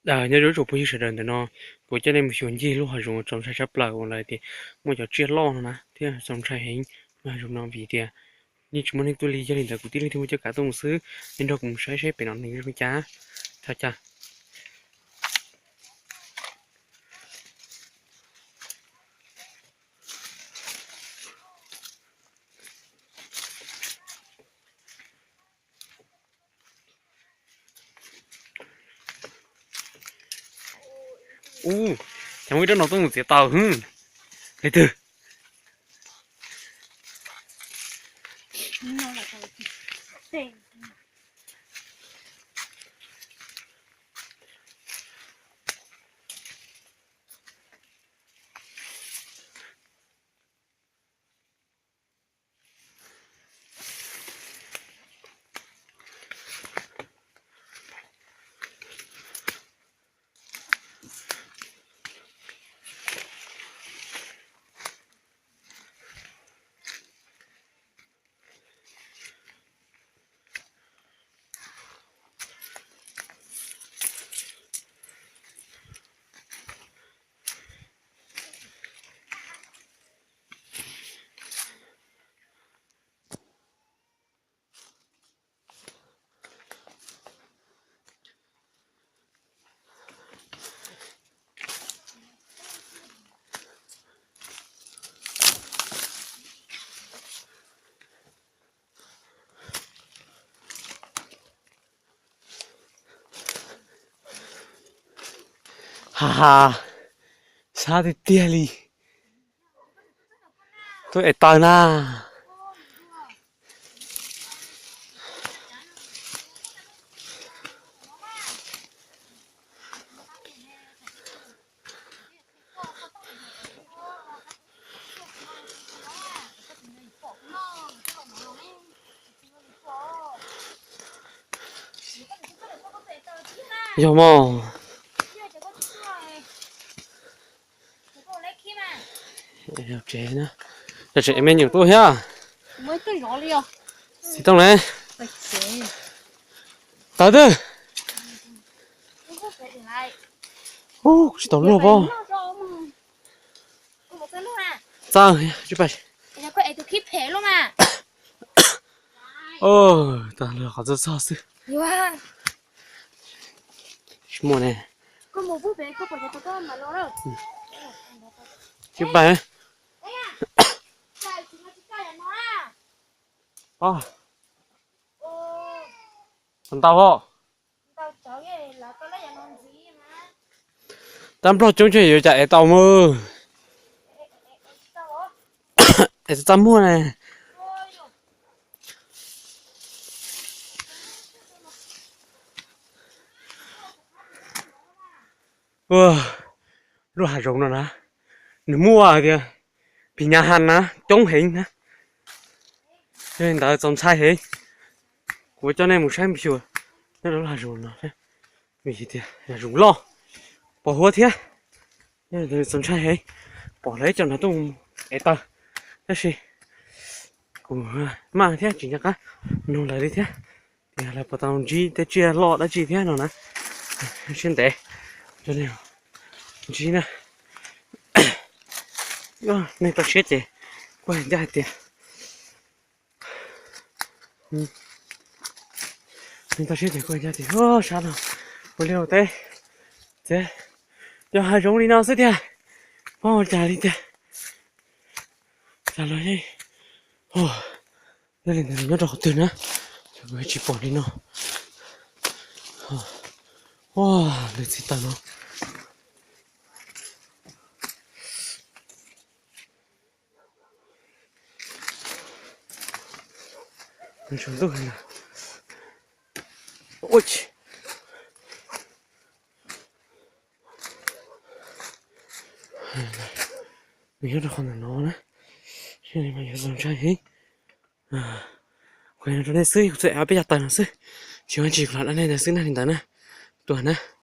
Nyob zoo tsoom phooj ywg sawv daws, ntawm no kuv coj nej mus xyuas ncig lub hav zoov uas txaus ntshai tshaj plaws uas lawv tias muaj cov tsiaj loj no na thiab txaus ntshai heev lub hav zoov no vim tias yeej tsis muaj neeg tuaj li. Yog li ntawd kuv tij laug thiaj muab coj kav tuaj mus xwb, nej nrog kuv mus saib saib pem no nws zoo li cas. Thaum cas Ub, ces muaj ib rab no tuaj mus txiav taws hwb. Leej twg? Ha ha, sab tiag tiag li. Tuaj ev taws na. Yog mog. Tsev, tsev me nyuam tuaj thiab. Txiv Tooj ne? Tawv twg? Ub, kuv tsis tau luag pob. Txawj, tsis pais. Tag los qhov txog txog xwb. Tsis muaj ne. Tsis pais. Ntau os. Tab nplog coob tsam yuav cas ev tau mus. Es txaj muag ne. Lub hav zoov no na, nws muaj tias phim nyas has na, coob heev na. Yog li ntawd txaus ntshai heev. Kuv coj nej mus saib mus xyuas nyob rau lub hav zoov no, vim tias yog zoov loj, pos huab thiab. Yog li ntawd txaus ntshai heev, pom lawv ib co nrog tuaj ev taws, tab sis kuv maj thiab tsis nco qab nug lawv li thiab, tias lawv puas tau ntsib tej tsiaj loj dab tsi thiab no na. Siab ntev, ntsib na. Nej toj siab ces kuj hais ncaj hais tias, nej toj siab ces kuj hais ncaj tias sab no ua liaj ua teb, txiav, yog hav zoov li no xwb tiag, pab ua cas li tiag. Cas los, yog li ntawd nws nyob rau qhov twg na, kuv tsis pom li no. Ua, lawv txiav taws no. Nws tsaus ntuj heev na. Nws nyob rau qhov ntawm no na, mas yuav txaus ntshai heev. Kuv hais rau nej xwb, kuv txawm ev peb cov taws no xwb, tsis muaj tsis kuv los dab nej ntawd xwb na, li ntawd na, tuag na.